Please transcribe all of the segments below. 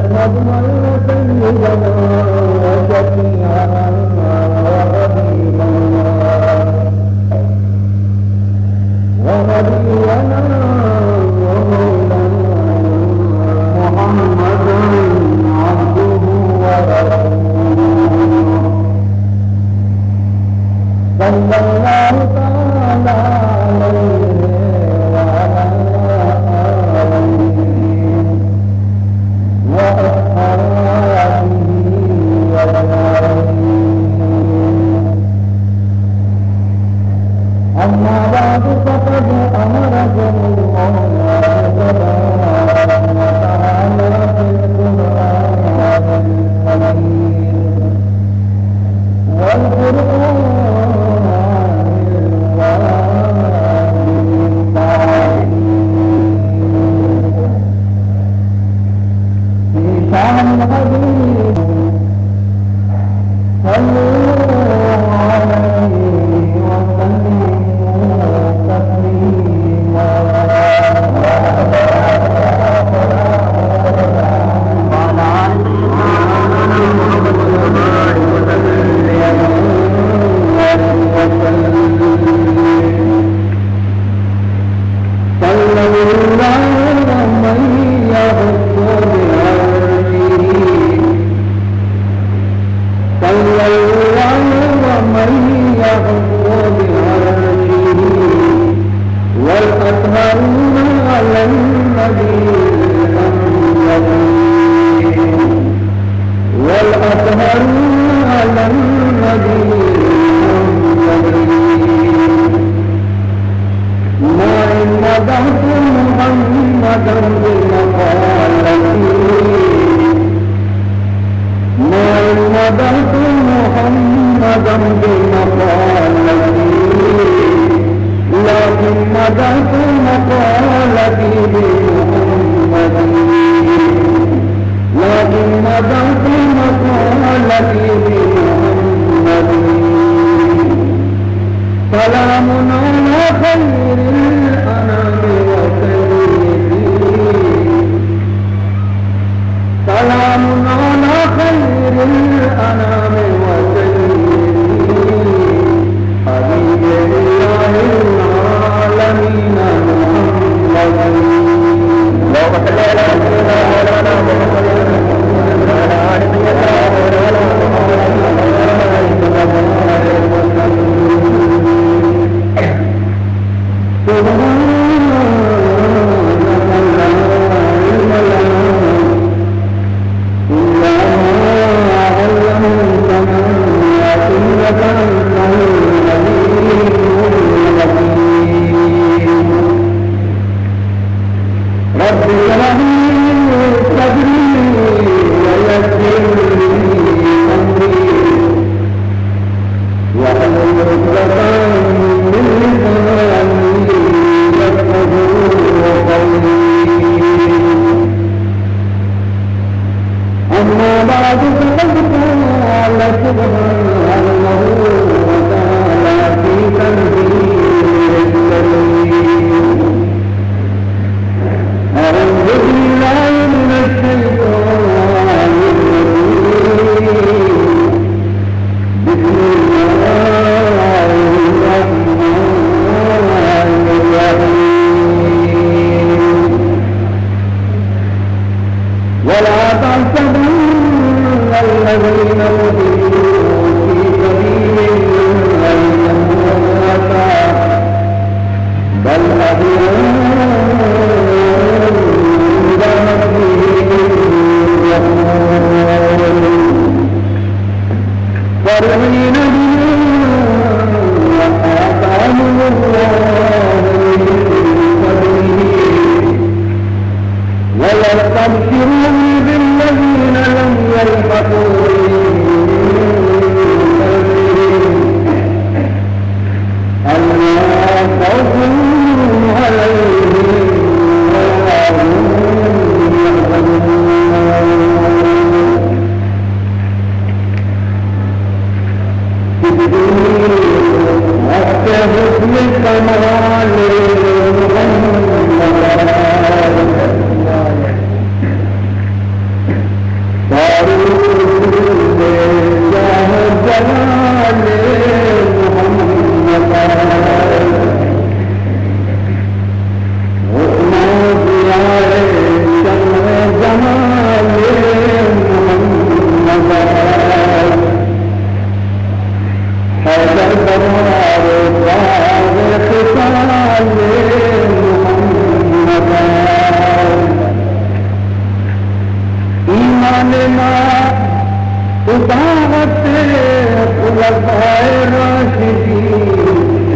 محمدا سيدنا وشفيعنا وحبيبنا ونبينا ومولانا محمدا عبده ورسوله، صلى الله تعالى عليه وعلى آله وأصحابه أجمعين. أما بعد، فقد أمركم الله تبارك وتعالى في القرآن المجيد والفرقان الواضح القدير في شأن الحديث. صلوا عليه وسلموا تسليما. صلى الله من يحف بعرشه، صلى الله من يحف بعرشه، والأطهرون على النبي الأمين، والأطهرون على النبي الأمين. ما إن مدحت محمدا بمقالتي، ما إن مدحت محمدا بمقالتي، لكن مدحت مقالتي بمحمد، لكن مدحت مقالتي بمحمد. سلام على خير الأنام وسيدي، سلام على خير الأنام وسيدي، حبيب إله العالمين محمد. اللهم صل على سيدنا مولانا محمد وعلى آل سيدنا مولانا محمد. سبحانك لا علم لنا إلا ما علمتنا إنك أنت العليم الحكيم. رب اشرح لي صدري ويسر لي أمري واحلل عقدة من لساني يفقهوا قولي. أما بعد، فقد قال سبحانه وتعالى في تنزيله الكريم، أعوذ بالله من الشيطان الرجيم. بسم الله الرحمن الرحيم. ولا تحسبن الذين قتلوا في سبيل الله أمواتا، بل أحياء عند ربهم يرزقون. فرحين بما آتاهم الله من فضله ويستبشرون بالذين لم يلحقوا بهم من خلفهم ألا خوف عليهم ولا هم يحزنون. حسن کمال محمد. ما اطاعت خلفائے راشدین،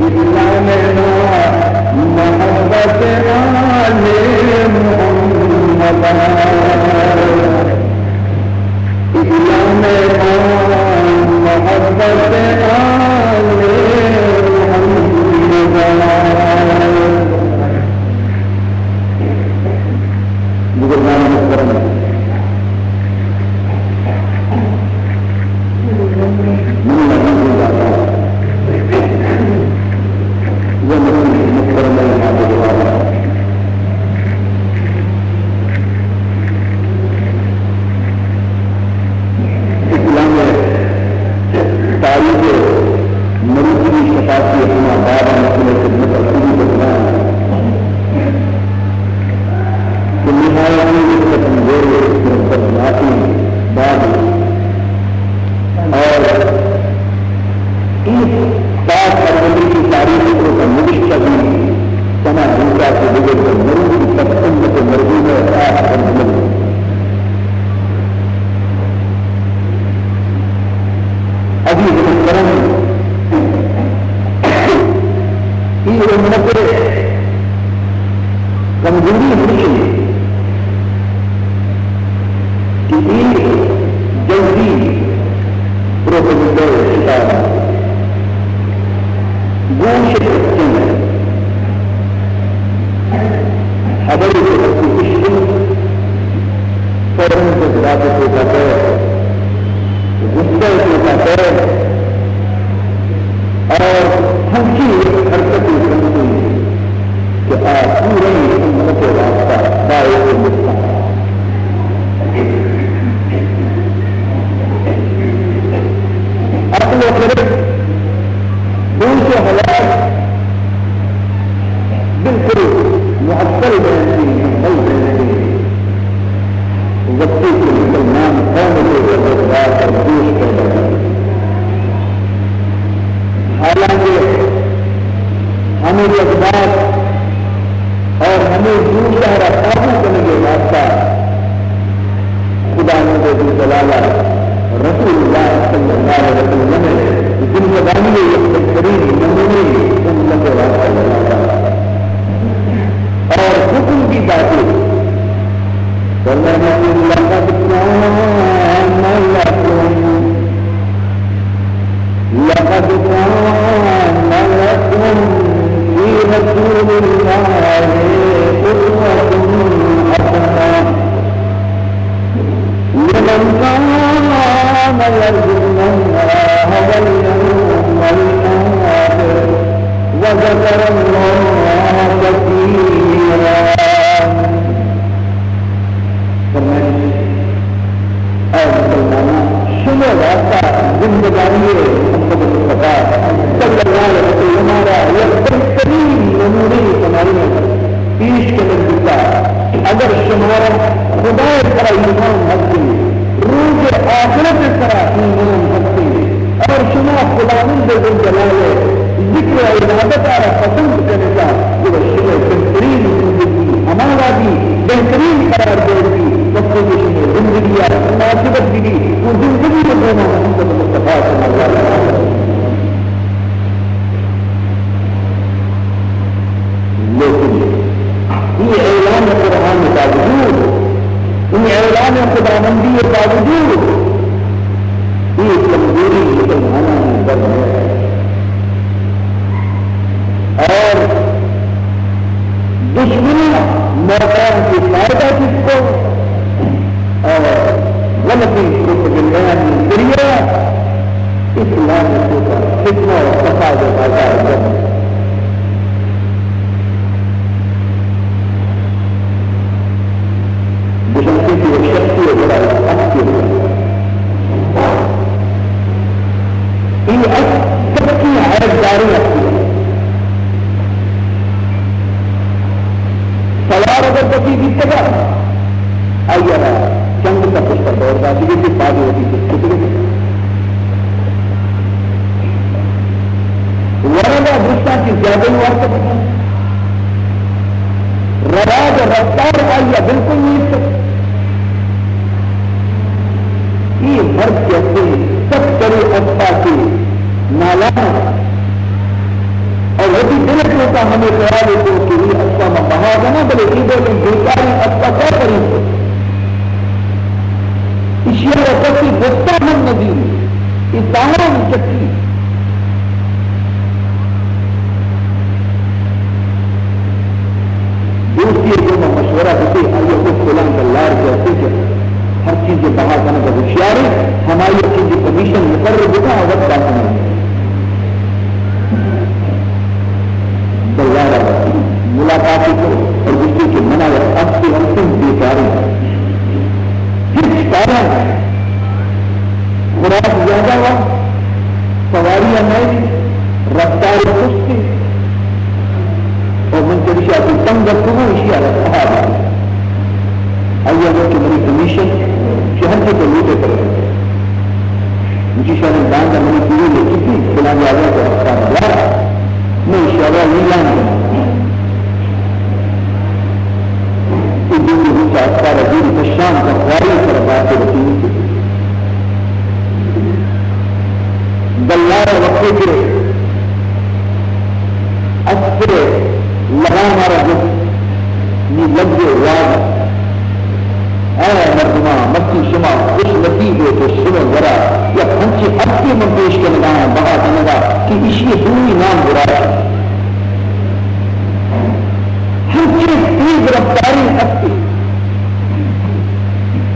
اسلام ما محبت آل محمد، اسلام ما محبت آل محمد۔ بزرگان محترم، منی عزیزیں دادا، وہ منی محترمیں مات و گوارا، اسلام تاریخ مروچی شفاعتی ہما بابا مسئلہ خدمت رسولی بکنان کہ نہایتی رشتہ کمزور و بدناکیں باب اور اس باب پر کی تاریخ کو نوشتہ بھی سما دوسرا کے بزرگ مروچی تک امت مرحومہ خاص کر بلند۔ عزیز محترم، اے امت کمزوری ہمیش انت کہ اے جلدی پروپیگنڈا شکار انت۔ گوش ء سچیں خبرے کہ وقتی اشکنت، فوراً جذبات ء توکا کئے، غصہ ء توکا کئے، اور ہنچی یک حرکتے کنت کہ آ پورئی امت ء واسطہ باعث نقصان۔ عقل و خرد، ہوش و حواس بالکل معطل بینتی، مقبل بینتی۔ وقتی کہ مسلمان قوم کے جذبات اور جوش پیدا کرتے، حالانکہ ہمیں جذبات اور ہمیں جوش ء را قابو کنگ ء واسطہ خداوند ذوالجلال ء رسول اللہ صلی اللہ علیہ وسلم ء زندگانی ء یک بہترین نمونے امت ء واسطہ بناتا اور حکم بھی داتے، فرمایا، لقد كان لكم لقد كان لكم في رسول الله أسوة حسنة لمن كان يرجو الله واليوم الآخر وذكر الله كثيرا۔ فرمائش، اے مسلماناں، شمئے واسطہ زندگانی ء محمد مصطفی صلی اللہ علیہ وسلم ء را یک بہترین نمونے سمائی پیش کنگ بیتا۔ اگر شمارا خدا ء سرا ایمان ہستے، روز آخرت ء سرا ایمان ہستے، اور شما خداوند ذوالجلال ء ذکر و عبادت ء را پسند کنتا، گڑا شمئے بہترین زندگی ہما وہدی بہترین قرار دئیگی، وقتی کہ شمئے زندگی ء مناسبت بی، وہ زندگی ء گوما محمد مصطفی صلی اللہ علیہ وسلم۔ لیکن اے اعلان قرآن باوجود، اے اعلان خداوندی باوجود، اے کمزوری مسلمانوں میں درد ہے۔ اور دشمنوں موقع سے فائدہ چکو اور غلطی پروپیگنڈا ذریعہ اسلام ء توکا فتنہ و فساد ء بازار گرم۔ گوشنتی کہ یک شخصی ء گڑا یک اسپے ء، اے اسپ سکی عیب داریں اسپے ء۔ سوار اگر کسی بیتگا، آئی ء را چنگ تا پشتا دور داتی گیتی، پادی وتی کتگی۔ ورگا درستاں چی زیادہ وارتا بکن۔ رواج و رفتار آئی ء بالکل نیست۔ کہ نالان ات۔ اور وتی دل ءِ توکا ہمے خیال ءَ کت کہ اے اسپا من بہا کناں، بلے اے ڈولیں بیکاریں اسپا کئے خرید کت؟ ایشی ءَ را کسے گپتا ہم نہ دیت، اے تاوان چکی۔ دوستی ءِ گوما مشورہ بکے، آئی ءَ گوشت، فلاں دلار کہ ہستے کہ ہر چیز ءِ بہا کنگ ءَ ہوشیار ایں، ہمائی ءَ چیزے کمیشن مقرر بکن، وت بہا کناں۔ دلار ءَ ملاقات کو اور گوشتی کہ منا یک اسپے ہستیں بیکاریں، ہچ کارا نہ، خوراک زیادہ وا، سواری ءَ نئے، رفتار سستی، اور من چریشا کہ تنگ اتکگوں، ایشی ءَ را کہا دات۔ آئی ءَ گوشت کہ منی کمیشن چہ ہر چی تو لوٹے پر۔ مچی شریں باندا منی پیری لکھتی، فلان جاگہ تو رفتار دار، میں ایشی ءَ را نیلان کناں۔ اے دومی روچ ءَ اسپا را زیر کشان کا خواری سر بات رسینی۔ دلار ءَ وقتے کہ اسپ ءِ لغام ءَ را گپت، نی لگ ءِ واگ ءَ۔ اے مردماں، مرچی شما خوش نصیب ات کہ شمئے گورا یک ہنچیں اسپے من پیش کنگا آں بہا کنگا کہ ایشی ءِ دومی نام براک۔ ہنچیں تیز رفتاریں اسپے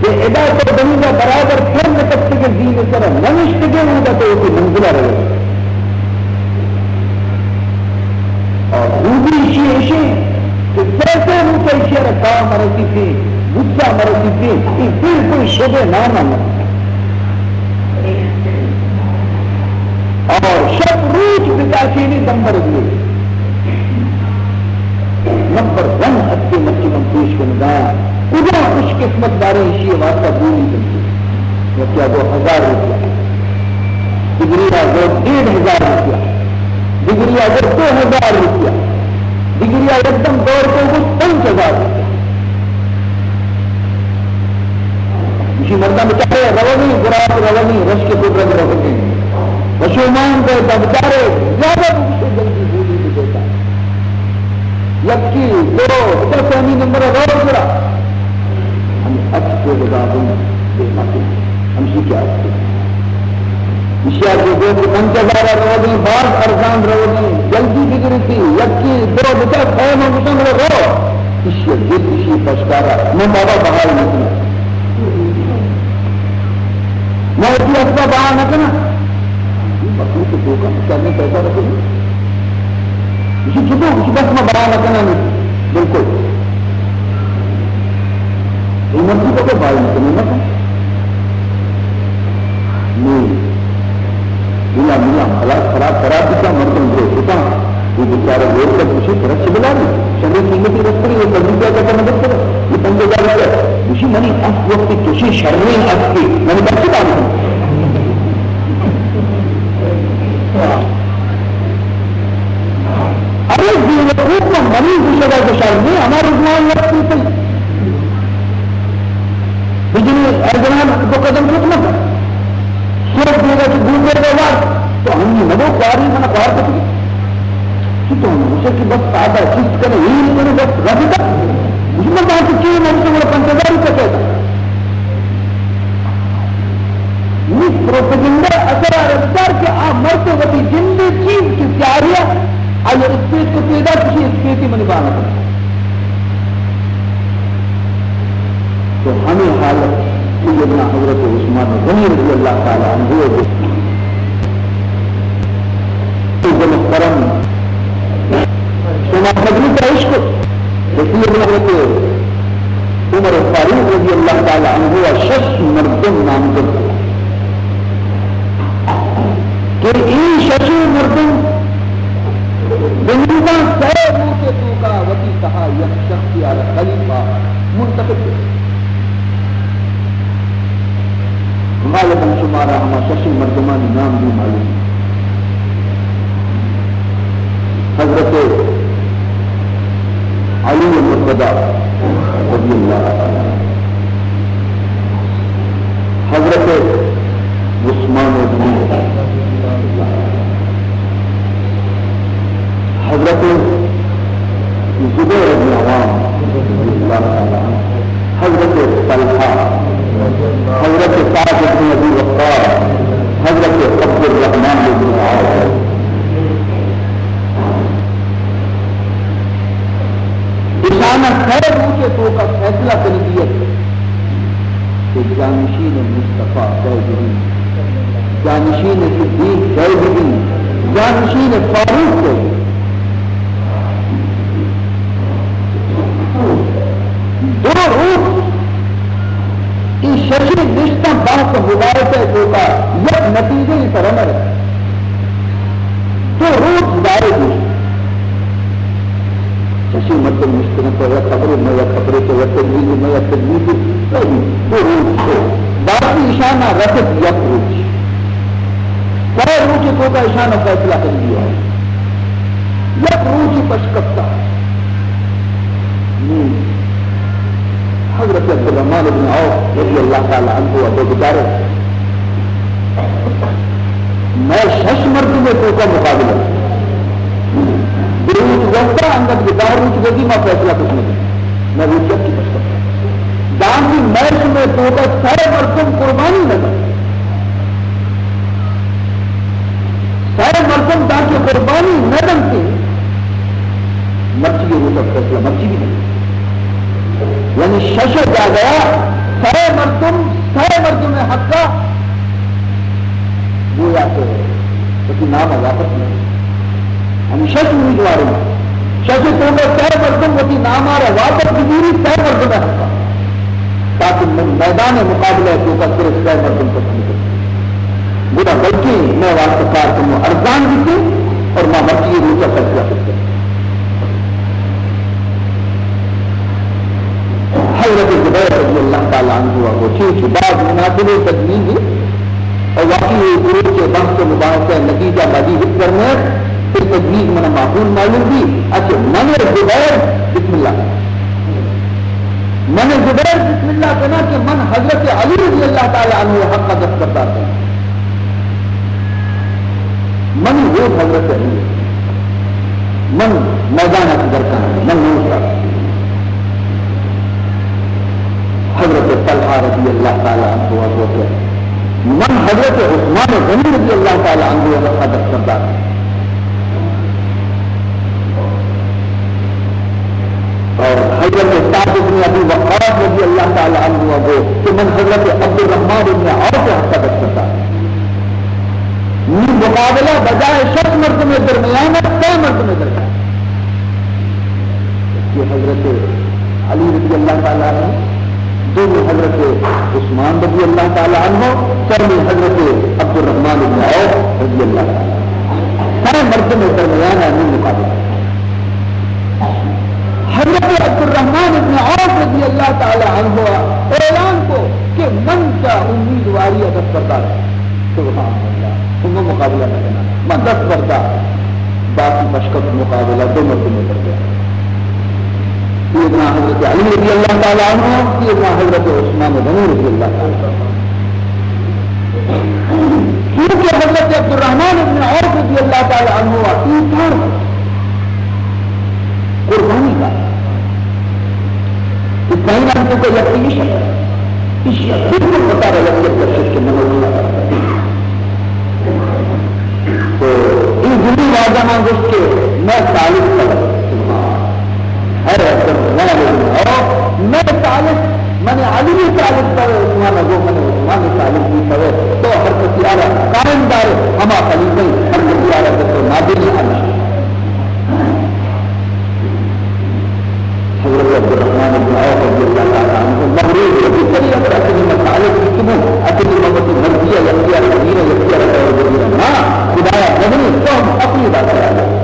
کہ ادا تو دنیگا برابر سر نہ کپتگے، زین ءِ سرا نہ نشتگے، اودا تو وتی منزل ءَ روئے۔ اور خوبی ایشی ایشی کہ سہ سہ روچ ایشی ءَ را کاہ مرسیتیں، بوسا مرسیتیں، اے بالکل شبے نام ءَ نہ۔ اور شپ روچ بتاکینی دمبر دیے۔ نمبر ون اسپے مرچی من پیش کنگا آں۔ کجا خوش قسمت باریں ایشی ءِ واسطہ بولی بنتی۔ یکے ءَ گو ہزار روپیہ، دگری ءَ گو ڈیڑھ ہزار روپیہ، دگری ءَ گو دو ہزار روپیہ، دگری ءَ یکدم دور کو گو پنچ ہزار روپیہ۔ ایشی مردم بچارے روگی، گراک روگی، رشک گرگ روگی۔ پشومان دے دمدارے، زیادہ بگوشے جلدی بولی بدیتا۔ یکی، دو، بچا سیمی نمبر ءَ رو گڑا۔ ہمے اسپ ءِ گدا بن بے ماتی۔ ہمشی کہ اسپ۔ ایشی ءَ کہ گوشت کہ پنچ ہزار ءَ روگی، باز ارزان روگی، جلدی بگریتی۔ یکی، دو، بچا سیمی گشن رو۔ ایشی ءَ جد ایشی پشکارا، من بابا بہا نہ کناں۔ من وتی اسپا بہا نہ کناں۔ مخلوق ءِ توکا شریں پیسہ رکھے۔ ایشی چطور؟ ایشی بس من بہا نہ کناں۔ بالکل۔ اے مرضی بابا بہا نہ کناں، نہ کناں۔ نی۔ ملا، ملا، حالات خراب، خراب بیتا، مردم جو کتا، وہ بیچارہ لوگ تک اسے درچ بلا دی۔ شریں قیمتی رس کری، یہ پنجی کیا کہتا مدد کرو، یہ پنجی کیا کہتا۔ اسی منی اس وقت کسی شریں اس کی، منی بچی داری۔ ارے بیوقوف، منی گوشگا گشار نہیں، ہمارے زمان وقت کی بجنی اے جنان دو قدم کت مکن۔ سوچ دیگا کہ بوتے گا وار، تو ہمی نبو خواری منا خوار کتی۔ کہ تو ہم اسے کہ بس سادہ چیز کنے، ہیل کنے، بس رد کر۔ مجھے میں بات کی، میں تو میرا پنچ ہزار روپے کہتا۔ نی پروپیگنڈا اثر آ رفتار کہ آ مرد وتی جندے چیز کہ سیاہیا، آئی اسپیت کو پیدا کسی اسپیتی منی بانا کن۔ تو ہمیں حالت سیدنا حضرت عثمان غنی رضی اللہ تعالی عنہ ہے۔ تو محترم، شما مجلس عشق، سیدنا حضرت عمر فاروق رضی اللہ تعالی عنہ ءَ شش مردم نامزد کت کہ اے شش مردم بنیزاں سئے روچ ءِ توکا وتی تہا یک شخصے ءَ را خلیفہ منتخب کت۔ غالباً شمارا ہما شش مردمانی نام بھی معلوم۔ حضرت علی مرتضی رضی اللہ تعالی عنہ، حضرت عثمان غنی، زبیر بن عوام رضی اللہ تعالی عنہ، حضرت طلحہ، حضرت سعد بن ابی وقاص، حضرت عبدالرحمن بن عوف۔ اشانا سئے روچ ءِ توکا فیصلہ کنگی ات کہ جانشین مصطفیٰ کئے بہ بیت، جانشین صدیق کئے بہ بیت، جانشین فاروق کئے بہ بیت۔ دو روچ اے ششیں نشتاں بحث و مباحثہ ءِ توکا یک نتیجہ ءِ سرا نہ رست۔ دو روچ ضائع بوت۔ ششیں مردم نشتگ انت، تو یک خبرے، من یک خبرے، تو یک تجویزے، من یک تجویزے۔ تو دو روچ تو باقی اشانا رست یک روچ۔ سئے روچ ءِ توکا اشانا فیصلہ کنگی ات۔ یک روچے پشکپتا۔ نی حضرت عبدالرحمن ابن عوف رضی اللہ تعالی عنہ ءَ دو بچارے، مئے شش مردم ءِ توکا مقابلہ۔ دو روچ گوستا، انگت کہ دہ روچ گوزی ما فیصلہ کت نہ کنیں۔ مئے روچ یکے پشکپتا۔ دانکہ مئے شمئے توکا سئے مردم قربانی نہ دنت۔ سئے مردم دانکہ قربانی نہ دنت، مرچی ءِ روچ ءَ فیصلہ مرچی بہ نہ بیت۔ یعنی شش ءِ جاگہ ءَ سئے مردم، سئے مردم ءِ حق ءَ گویا کہ وتی نام ءَ واپس نہ بیت۔ ہمے شش امیدوار انت۔ شش ءِ توکا سئے مردم وتی نام ءَ را واپس بگیری، سئے مردم ءِ حق ءَ۔ تاکہ من میدان مقابلہ ءِ توکا صرف سئے مردم پسند کریں۔ گڑا بلکیں مئے واسطہ کار کمو ارزان بیت اور ما مرچی ءِ روچ ءَ فیصلہ کریں۔ حضرت زبیر رضی اللہ تعالی عنہ ءَ گوشی کہ باز مناسبیں تجویزے اور واقعی اے دو روچ ءِ بحث و مباحثہ ءِ نتیجہ بازی ہچ پر نہ ات، اے تجویز منا معقول معلوم بی، اچھا من زبیر بسم اللہ۔ من زبیر بسم اللہ کناں کہ من حضرت علی رضی اللہ تعالی عنہ ءِ حق ءَ دستبردار کناں۔ منی ووٹ حضرت علی ءَ۔ من میدان ءَ چہ در کناں، من نہ اوشتاتاں۔ حضرت طلحہ رضی اللہ تعالی عنہ ءَ گوشت، من حضرت عثمان غنی رضی اللہ تعالی عنہ ءِ حق ءَ دستبردار کناں۔ اور حضرت سعد بن ابی وقاص رضی اللہ تعالی عنہ ءَ گوشت کہ من حضرت عبدالرحمن بن عوف ءِ حق ءَ دستبردار۔ نی مقابلہ بجائے شش مردم ءِ درمیان ءَ، سئے مردم ءِ درمیان ءَ۔ کہ حضرت علی رضی اللہ تعالی عنہ، دومی حضرت عثمان رضی اللہ تعالی عنہ، سیمی حضرت عبدالرحمن بن عوف رضی اللہ تعالی عنہ۔ سئے مردم ءِ درمیان ءَ نی مقابلہ۔ حضرت عبدالرحمن ابن عوف رضی اللہ تعالی عنہ ءَ اعلان کو کہ من چہ امیدواری ءَ دست بردار آں۔ سبحان اللہ۔ تو من مقابلہ نہ کناں۔ من دست بردار۔ باقی پشکپت مقابلہ دو مردم ءِ درمیان۔ سیدنا حضرت علی رضی اللہ تعالی عنہ، سیدنا حضرت عثمان غنی رضی اللہ تعالی عنہ۔ کیونکہ حضرت عبدالرحمن ابن عوف رضی اللہ تعالی عنہ ءَ ایثار قربانی کا۔ اسماعیلان توکا یکے ایش ات۔ ایشی ءَ بالکل پتا رہا یکے درشت کہ من اللہ۔ تو اے دلی واجہ مان گوشت کہ مئے سالک پر۔ سبحان۔ اے عبدالرحمن ابن عوف، مئے سالک، من علی سالک پر عثمان ءَ گو، من عثمان سالک بھی پر۔ تو ہر کسی آرا قائم دار، ہما خلیفہ، ہر کسی آرا تو نادری آرا۔ حضرت عبدالرحمن بن عوف رضی اللہ تعالی عنہ مغرور، وتی سری اگر اتنی مسالک بیتگوں، اتنی من وتی مرضی ءَ یکے ءَ را بگیراں، یکے ءَ را غیر بگیراں۔ نا، خدایا مدنی تو ہم اپنی بات کرا۔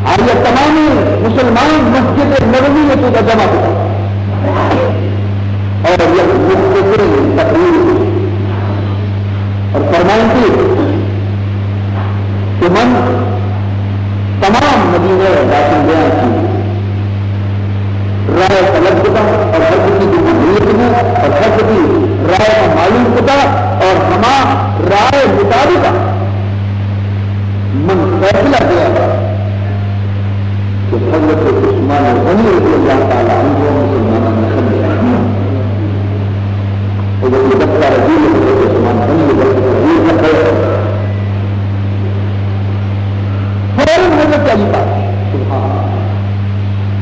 آئی ءَ تمامی مسلمان مسجد نبوی ءِ توکا جمع کتا اور یک مختصر تقریر اور فرمائنتی کہ من تمام مدینہ ءِ باشندیاں چی رائے طلب کتا اور ہر کسی کو من نیت میں اور ہر کسی رائے کو معلوم کتا اور ہما رائے مطابق من فیصلہ دیا۔ حضرت عثمان غنی رضی اللہ تعالی عنہ مسلمانان خلیفہ۔ او وتی دفتر دین حضرت عثمان غنی رضی اللہ تعالی عنہ بیعت۔ فوراً حضرت علی پاک، سبحان اللہ۔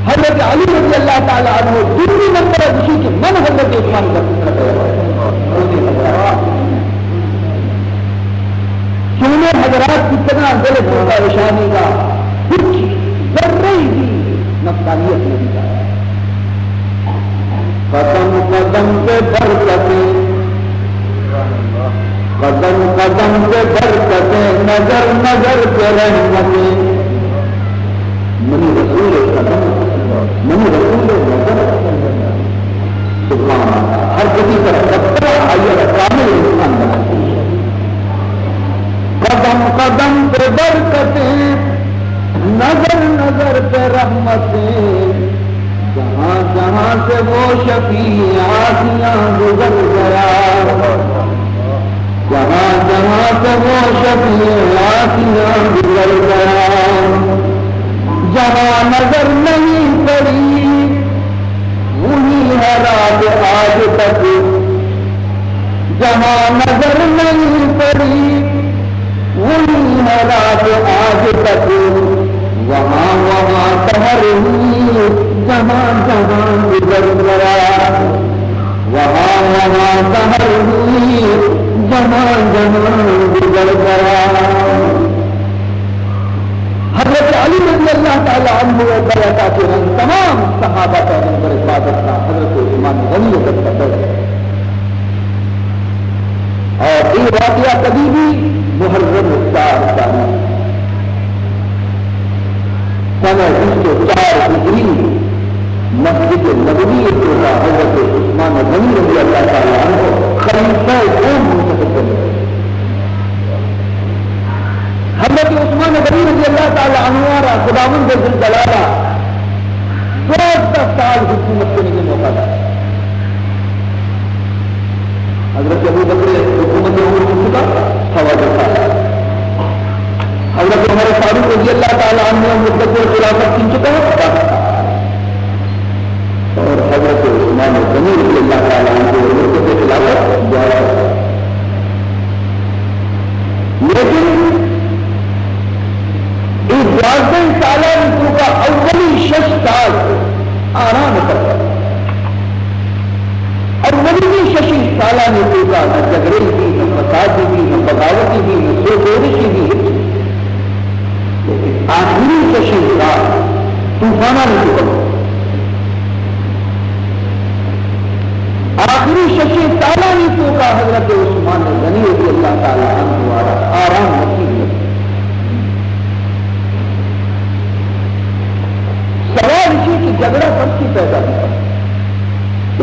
حضرت علی رضی اللہ تعالی عنہ دومی نمبر ءَ گوشی کہ من حضرت عثمان ءِ دست ءَ بیعت۔ چونیں حضرات بیتگاں، دل ءِ توکا اشانی کا ہچ ذرہ بھی نفسانیت نہ بیتا۔ قدم قدم پہ برکتیں، قدم قدم پہ برکتیں، نظر نظر پہ رحمتیں۔ منی رسول ءِ قدم، منی رسول ءِ نظر۔ سبحان اللہ۔ ہر کسی طرف دفتر آئی ءَ را کامل انسان بناتی۔ قدم قدم پہ برکتیں، نظر نظر پہ رحمتیں۔ جہاں جہاں سے وہ شفیع آسیاں گزر گیا، جہاں جہاں سے وہ شفیع آسیاں گزر گیا، جہاں نظر نہیں پڑی وہی ہے رات آج تک، جہاں نظر نہیں پڑی وہی ہے رات آج تک، وہاں وہاں سحر ہوئی جہاں جہاں گزر گیا، وہاں وہاں سحر ہوئی جہاں جہاں گزر گیا۔ حضرت علی رضی اللہ تعالی عنہ ءِ بیعت ءَ چہ رند تمام صحابہ پیغمبر ءِ پاد اتکاں، حضرت عثمان غنی ءِ دست ءَ بیعت۔ اور اے واقعہ کدی بھی محرم ءِ چار تاریخ سنہ بیست و چار ہجری مسجد نبوی ءِ توکا حضرت عثمان غنی رضی اللہ تعالی عنہ خلیفہ دوم منتخب کرتے۔ حضرت عثمان غنی رضی اللہ تعالی عنہ ءَ را خداوند ذوالجلال ءَ دوازدہ سال حکومت کنگ ءِ موقع دات۔ حضرت ابوبکر ءِ حکومت ءِ عمر چنچکا؟ چوارزہ سال۔ حضرت عمر فاروق رضی اللہ تعالی عنہ ءِ مدت خلافت چنچکا؟ دس سال۔ اور حضرت عثمان غنی رضی اللہ تعالی عنہ ءِ مدت خلافت دوازدہ سال۔ لیکن اے دوازدہ سالانی توکا اولی شش سال آرام ءِ سفر۔ اولی شش سالانی توکا نہ جھگڑے بی، نہ فسادے بی، نہ بغاوتے بی، نہ سوچ ورشے بی، ہچ۔ لیکن آخری شش سال طوفانانی توکا، آخری شش سالانی توکا حضرت عثمان غنی رضی اللہ تعالی عنہ ءَ را آرام نصیب نہ۔ سوال ایشی کہ جھگڑا پرچی پیدا بیتا،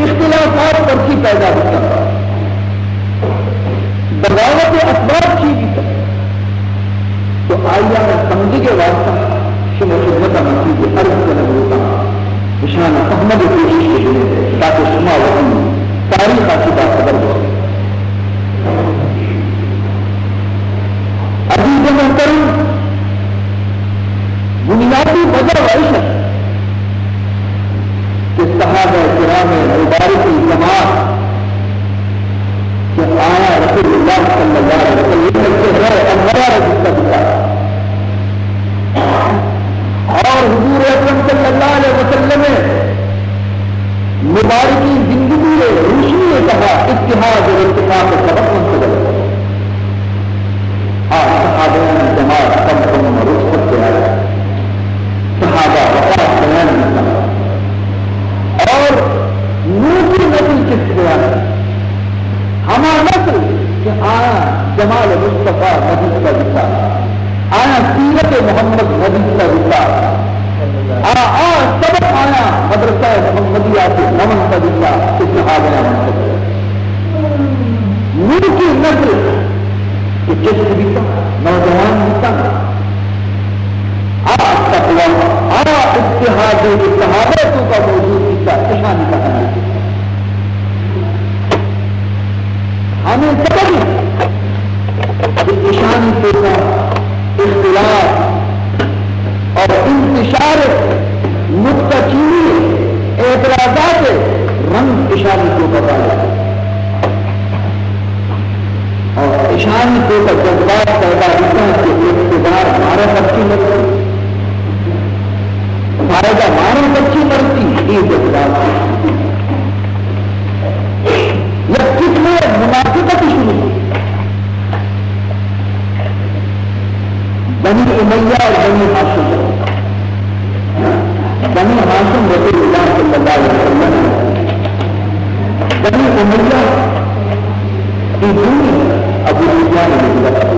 اختلافات پرچی پیدا بیتا، بغاوت ءِ اسباب چی بیتا؟ تو آئی ءَ سمجھگ ءِ واسطہ شمئے خدمت ءَ من چیزے عرض کنگ لوٹاں، اشان ءَ فہمگ ءِ کوشش بہ کنیں تاکہ شما وتی تاریخ ءَ چہ باخبر بہ بئے۔ عزیز محترم، بنیادی وجہ ایش اِنت کہ صحابہ کرام مبارکیں جماعت کہ آیاں رسول اللہ صلی اللہ علیہ وسلم ءِ چہرہ انور ءَ را دیستہ بوتگ، اور حضور اکرم صلی اللہ علیہ وسلم ءِ مبارکیں زندگی ءِ روشنی ءِ تہا اتحاد و اتفاق ءِ سبب بنتگ اَت۔ آ صحابیانی جماعت کم کم رخصت بیان، صحابہ وفات بیان بیتگ، اور نوکیں نسل چست بیان۔ ہما نسل کہ آیاں جمال مصطفی نہ دیستہ بوتگ، آیاں سیرت محمد نہ دیستہ بوتگ، آ، آ سبق آیاں مدرسہ محمدیہ ءَ چہ نہ ونتہ بوتگ کہ صحابیاں ونتگ۔ نوکیں نسل کہ چست بیتگ، نوجوان بیتگ، آ تقوی، آ اتحاد کہ صحابہ ءِ توکا موجود بیتگ، اشانی تہا نہ بیتگ۔ ہمے سبب اِنت کہ اشانی توکا اختلاف اور انتشار اشانی توکا بالغ۔ اور اشانی توکا جذبات پیدا بیتا کہ اقتدار مارا پرچی مرتی، فائدہ مارا پرچی مرتی، یہ جذبات یک قسم منافقت شروع ہوئی۔ بنی امیہ اور بنی ہاشم۔ بنی ہاشم رسول اللہ صلی اللہ علیہ وسلم، بنی امیہ کی بھومی ابو سفیان بن حرب۔